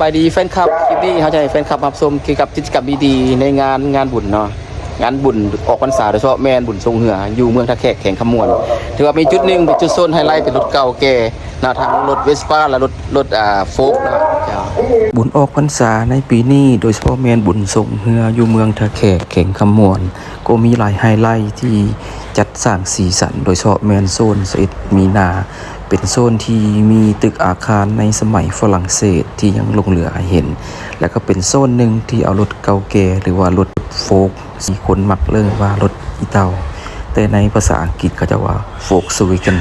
ສະບາຍດີແຟນຄລັບ ຄລິບນີ້ເຮົາຈະໃຫ້ແຟນຄລັບຮັບຊົມກ່ຽວກັບກິດຈະກຳດີໆໃນງານ ງານບຸນເນາະ ງານບຸນອອກພັນສາ ໂດຍສະເພາະແມ່ນບຸນຊົງເຮືອ ຢູ່ເມືອງທ່າແຂກ ແຂວງຄຳມ່ວນ. ຖືວ່າມີຈຸດໜຶ່ງເປັນຈຸດໂຊນໄຮໄລ ເປັນລົດເກົ່າແກ່ເນາະ ທັງລົດເວສປາ ແລະ ລົດ ລົດ ອ່າ ໂຟກເນາະ. ເຈົ້າ ບຸນອອກພັນສາໃນປີນີ້ ໂດຍສະເພາະແມ່ນບຸນຊົງເຮືອ ຢູ່ເມືອງທ່າແຂກ ແຂວງຄຳມ່ວນ ກໍມີຫຼາຍໄຮໄລທີ່ຈັດສ້າງສີສັນ ໂດຍສະເພາະແມ່ນໂຊນຊາວເອັດມີນາ ເປັນໂຊນທີ່ມີຕຶກອາຄານໃນສະໄໝຝຣັ່ງເສດທີ່ຍັງຫຼົງເຫຼືອໃຫ້ເຫັນ ແລະ ກໍເປັນໂຊນໜຶ່ງທີ່ເອົາລົດເກົ່າແກ່ ຫຼືວ່າລົດໂຟກ ທີ່ຄົນມັກເອີ້ນວ່າລົດອີ່ເຕົ່າ ແຕ່ໃນພາສາອັງກິດເຂົາເຈົ້າວ່າ ໂຟກສະວາເກັນ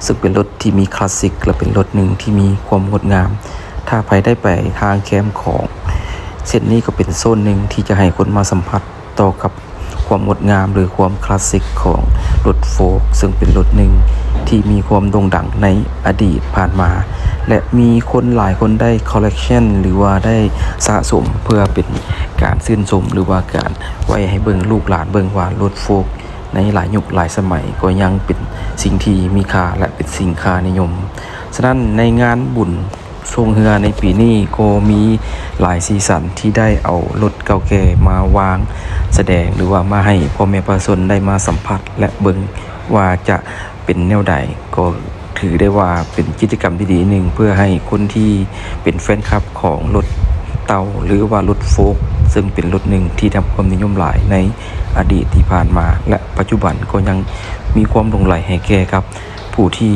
ເຊິ່ງເປັນລົດທີ່ມີຄລາສສິກ ແລະ ເປັນລົດໜຶ່ງທີ່ມີຄວາມງົດງາມ. ຖ້າໃຜໄດ້ໄປທາງແຄມຂອງເສັ້ນນີ້ ກໍເປັນໂຊນໜຶ່ງທີ່ຈະໃຫ້ຄົນມາສຳຜັດຕໍ່ກັບຄວາມງົດງາມ ຫຼື ຄວາມຄລາສສິກຂອງລົດໂຟກ ເຊິ່ງເປັນລົດໜຶ່ງທີ່ມີຄວາມໂດ່ງດັງໃນອະດີດຜ່ານມາ ແລະ ມີຄົນຫຼາຍຄົນໄດ້ຄໍເລັກຊັນ ຫຼືວ່າໄດ້ສະສົມເພື່ອເປັນການຊື່ນຊົມ ຫຼືວ່າການໄວ້ໃຫ້ເບິ່ງ ລູກຫຼານເບິ່ງວ່າລົດໂຟກໃນຫຼາຍຍຸກຫຼາຍສະໄໝກໍຍັງເປັນສິ່ງທີ່ມີຄ່າ ແລະ ເປັນສິ່ງຄ່ານິຍົມ. ສະນັ້ນໃນງານບຸນ ຊ່ວງເຮືອໃນປີນີ້ກໍມີຫຼາຍສີສັນທີ່ໄດ້ເອົາລົດເກົ່າແກ່ມາວາງສະແດງ ຫຼືວ່າມາໃຫ້ພໍ່ແມ່ປະຊາຊົນໄດ້ມາສຳຜັດ ແລະ ເບິ່ງວ່າຈະເປັນແນວໃດ. ກໍຖືໄດ້ວ່າເປັນກິດຈະກຳທີ່ດີໜຶ່ງ ເພື່ອໃຫ້ຄົນທີ່ເປັນແຟນຄລັບຂອງລົດເຕົ່າ ຫຼືວ່າລົດໂຟກ ເຊິ່ງເປັນລົດໜຶ່ງທີ່ໄດ້ຮັບຄວາມນິຍົມຫຼາຍໃນອະດີດທີ່ຜ່ານມາ ແລະ ປັດຈຸບັນກໍຍັງມີຄວາມຫຼົງໄຫຼໃຫ້ແກ່ກັບຜູ້ທີ່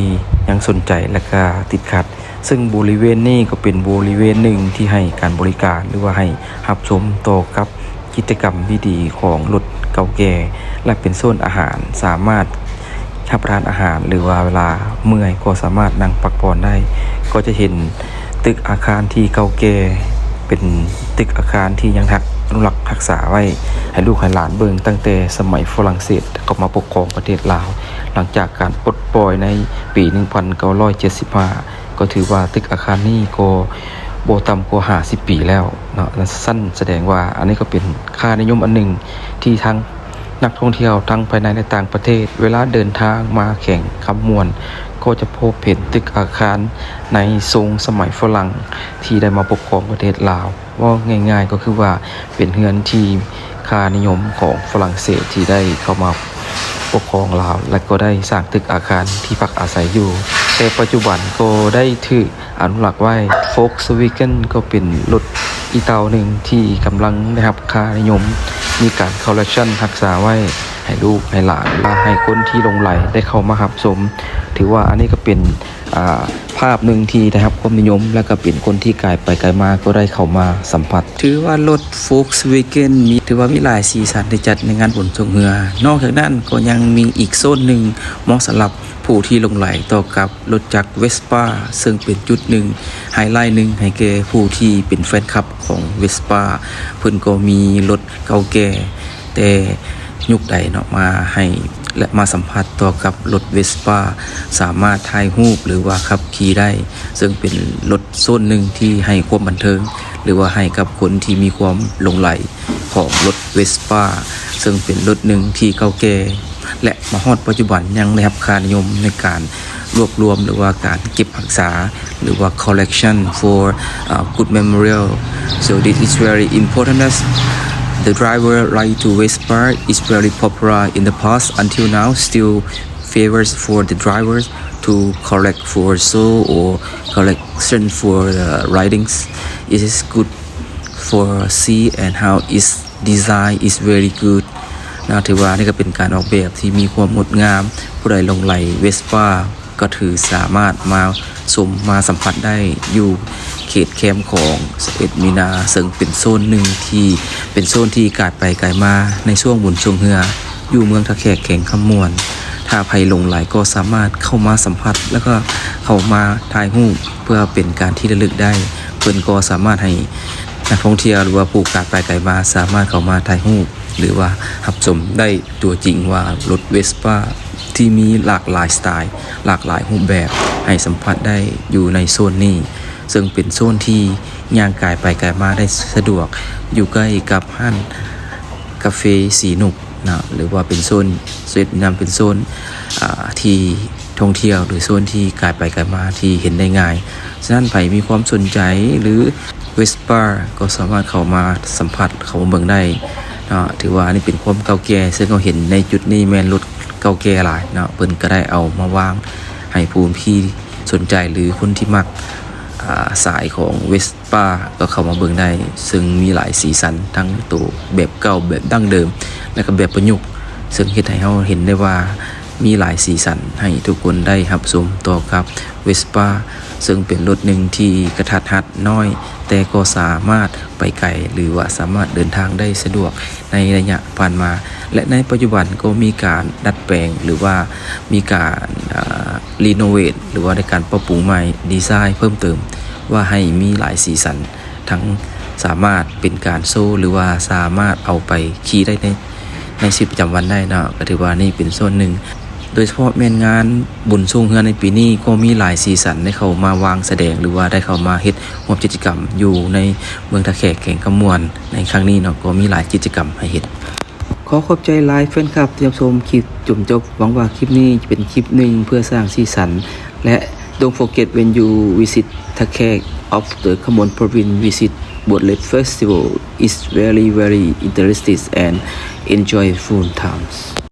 ຍັງສົນໃຈ ແລະ ກະຕິດຂັດ. ເຊິ່ງບໍລິເວນນີ້ກໍເປັນບໍລິເວນໜຶ່ງທີ່ໃຫ້ການບໍລິການ ຫຼືວ່າໃຫ້ຮັບຊົມຕໍ່ກັບກິດຈະກຳດີໆຂອງລົດເກົ່າແກ່ ແລະ ເປັນໂຊນອາຫານ ສາມາດຮັບປະທານອາຫານ ຫຼືວ່າເວລາເມື່ອຍກໍສາມາດນັ່ງພັກຜ່ອນໄດ້. ກໍຈະເຫັນຕຶກອາຄານທີ່ເກົ່າແກ່ ເປັນຕຶກອາຄານທີ່ຍັງຮັກ ອະນຸລັກຮັກສາໄວ້ໃຫ້ລູກໃຫ້ຫຼານເບິ່ງ ຕັ້ງແຕ່ສະໄໝຝຣັ່ງເສດເຂົ້າມາປົກຄອງປະເທດລາວ ຫຼັງຈາກການປົດປ່ອຍໃນປີໜຶ່ງພັນເກົ້າຮ້ອຍເຈັດສິບຫ້າ ກໍຖືວ່າຕຶກອາຄານນີ້ກໍບໍ່ຕ່ຳກວ່າຫ້າສິບປີແລ້ວເນາະ. ຊັ້ນສະແດງວ່າອັນນີ້ກໍເປັນຄ່ານິຍົມອັນໜຶ່ງທີ່ທັງນັກທ່ອງທ່ຽວທັງພາຍໃນ ແລະ ຕ່າງປະເທດ ເວລາເດີນທາງມາແຂວງຄຳມ່ວນ ກໍຈະພົບເຫັນຕຶກອາຄານໃນຊົງສະໄໝຝຣັ່ງທີ່ໄດ້ມາປົກຄອງປະເທດລາວ. ເວົ້າງ່າຍໆກໍຄືວ່າເປັນເຮືອນທີ່ຄ່ານິຍົມຂອງຝຣັ່ງເສດທີ່ໄດ້ເຂົ້າມາປົກຄອງລາວ ແລະ ກໍໄດ້ສ້າງຕຶກອາຄານທີ່ພັກອາໄສຢູ່ ແຕ່ປັດຈຸບັນກໍໄດ້ຖືກອະນຸລັກໄວ້. ໂຟກສະວາເກັນກໍເປັນລົດອີ່ເຕົ່າໜຶ່ງທີ່ກຳລັງໄດ້ຮັບຄ່ານິຍົມ ມີການຄໍເລັກຊັນຮັກສາໄວ້ໃຫ້ລູກໃຫ້ຫຼານ ແລະ ໃຫ້ຄົນທີ່ຫຼົງໄຫຼໄດ້ເຂົ້າມາຮັບຊົມ. ຖືວ່າອັນນີ້ກໍເປັນ ອ່າ ພາບໜຶ່ງທີ່ໄດ້ຮັບຄວາມນິຍົມ ແລະ ກໍເປັນຄົນທີ່ກາຍໄປກາຍມາກໍໄດ້ເຂົ້າມາສຳຜັດ. ຖືວ່າລົດໂຟກສະວາເກັນມີ ຖືວ່າມີຫຼາຍສີສັນທີ່ຈັດໃນງານບຸນຊ່ວງເຮືອ. ນອກຈາກນັ້ນກໍຍັງມີອີກໂຊນໜຶ່ງເໝາະສຳລັບຜູ້ທີ່ຫຼົງໄຫຼຕໍ່ກັບລົດຈັກເວສປາ ເຊິ່ງເປັນຈຸດໜຶ່ງ ໄຮໄລໜຶ່ງໃຫ້ແກ່ຜູ້ທີ່ເປັນແຟນຄລັບຂອງເວສປາ. ເພິ່ນກໍມີລົດເກົ່າແກ່ ແຕ່ຍຸກໃດເນາະ ມາໃຫ້ ແລະ ມາສຳຜັດຕໍ່ກັບລົດເວສປາ ສາມາດຖ່າຍຮູບ ຫຼືວ່າຂັບຂີ່ໄດ້ ເຊິ່ງເປັນລົດໂຊນໜຶ່ງທີ່ໃຫ້ຄວາມບັນເທີງ ຫຼືວ່າໃຫ້ກັບຄົນທີ່ມີຄວາມຫຼົງໄຫຼຂອງລົດເວສປາ ເຊິ່ງເປັນລົດໜຶ່ງທີ່ເກົ່າແກ່ ແລະ ມາຮອດປັດຈຸບັນຍັງໄດ້ຮັບຄ່ານິຍົມໃນການ ລວບລວມ ຫຼືວ່າການເກັບຮັກສາ ຫຼືວ່າ collection for, uh, good memorial. So this is very important as the driver ride to Westpark is very popular in the past until now, still favors for the drivers to collect for show or collection for the ridings. It is good for see and how its design is very good ນະ. ຖືວ່ານີ້ກໍເປັນການອອກແບບທີ່ມີຄວາມງົດງາມ. ຜູ້ໃດຫຼົງໄຫຼເວສປາກໍຖືສາມາດມາຊົມມາສຳຜັດໄດ້ຢູ່ເຂດແຄມຂອງຊາວເອັດມີນາ ເຊິ່ງເປັນໂຊນໜຶ່ງທີ່ເປັນໂຊນທີ່ກາຍໄປກາຍມາໃນຊ່ວງບຸນຊ່ວງເຮືອ ຢູ່ເມືອງທ່າແຂກ ແຂວງຄຳມ່ວນ. ຖ້າໃຜຫຼົງໄຫຼກໍສາມາດເຂົ້າມາສຳຜັດ ແລ້ວກໍເຂົ້າມາຖ່າຍຮູບເພື່ອເປັນການທີ່ລະລຶກໄດ້. ເພິ່ນກໍສາມາດໃຫ້ນັກທ່ອງທ່ຽວ ຫຼືວ່າຜູ້ກາຍໄປກາຍມາ ສາມາດເຂົ້າມາຖ່າຍຮູບ ຫຼືວ່າຮັບຊົມໄດ້ຕົວຈິງວ່າລົດເວສປາທີ່ມີຫຼາກຫຼາຍສະໄຕລ໌ ຫຼາກຫຼາຍຮູບແບບ ໃຫ້ສຳຜັດໄດ້ຢູ່ໃນໂຊນນີ້ ເຊິ່ງເປັນໂຊນທີ່ຍ່າງກາຍໄປກາຍມາໄດ້ສະດວກ ຢູ່ໃກ້ກັບຮ້ານກາເຟສີນຸກ ນະ ຫຼືວ່າເປັນໂຊນ ເສດນຳເປັນໂຊນ ອ່າ ທີ່ ທ່ອງທ່ຽວ ຫຼື ໂຊນທີ່ກາຍໄປກາຍມາທີ່ເຫັນໄດ້ງ່າຍ. ສະນັ້ນ ໃຜມີຄວາມສົນໃຈ ຫຼື Vespa ກໍສາມາດເຂົ້າມາສຳຜັດ ເຂົ້າມາເບິ່ງໄດ້ເນາະ. ຖືວ່າອັນນີ້ເປັນຄວາມເກົ່າແກ່ ເຊິ່ງເຮົາເຫັນໃນຈຸດນີ້ແມ່ນລົດເກົ່າແກ່ຫຼາຍເນາະ. ເພິ່ນກໍໄດ້ເອົາມາວາງໃຫ້ຜູ້ທີ່ສົນໃຈ ຫຼື ຄົນທີ່ມັກ ອາ ສາຍຂອງ Vespa ກໍເຂົ້າມາເບິ່ງໄດ້ ເຊິ່ງມີຫຼາຍສີສັນ ທັງໂຕແບບເກົ່າ ແບບດັ້ງເດີມ ແລະ ກໍແບບປະຍຸກ ເຊິ່ງເຮັດໃຫ້ເຮົາເຫັນໄດ້ວ່າມີຫຼາຍສີສັນໃຫ້ທຸກຄົນໄດ້ຮັບຊົມຕໍ່ກັບ Vespa ເຊິ່ງເປັນລົດໜຶ່ງທີ່ກະທັດຮັດນ້ອຍ ແຕ່ກໍສາມາດໄປໄກ ຫຼືວ່າສາມາດເດີນທາງໄດ້ສະດວກໃນໄລຍະຜ່ານມາ ແລະ ໃນປັດຈຸບັນກໍມີການດັດແປງ ຫຼືວ່າມີການ ອາ ຣີໂນເວດ ຫຼືວ່າໃນການປັບປຸງໃໝ່ ດີໄຊເພີ່ມເຕີມ ວ່າໃຫ້ມີຫຼາຍສີສັນ ທັງສາມາດເປັນການໂຊ ຫຼືວ່າສາມາດເອົາໄປຂີ່ໄດ້ໃນ ໃນຊີວິດປະຈຳວັນໄດ້ເນາະ. ກໍຖືວ່ານີ້ເປັນສ່ວນໜຶ່ງ ໂດຍສະເພາະແມ່ນງານບຸນຊ່ວງເຮືອນໃນປີນີ້ ກໍມີຫຼາຍສີສັນໄດ້ເຂົ້າມາວາງສະແດງ ຫຼືວ່າໄດ້ເຂົ້າມາເຮັດຮ່ວມກິດຈະກຳຢູ່ໃນເມືອງທ່າແຂກ ແຂວງຄຳມ່ວນ ໃນຄັ້ງນີ້ເນາະ ກໍມີຫຼາຍກິດຈະກຳໃຫ້ເຮັດ. ຂໍຂອບໃຈຫຼາຍແຟນຄລັບທີ່ຮັບຊົມຄລິບຈົນຈົບ. ຫວັງວ່າຄລິບນີ້ຈະເປັນຄລິບໜຶ່ງເພື່ອສ້າງສີສັນ ແລະ Don't forget when you visit Thakhek of the Khamon province, visit Boat Race Festival. It's very, very interesting and enjoyful times.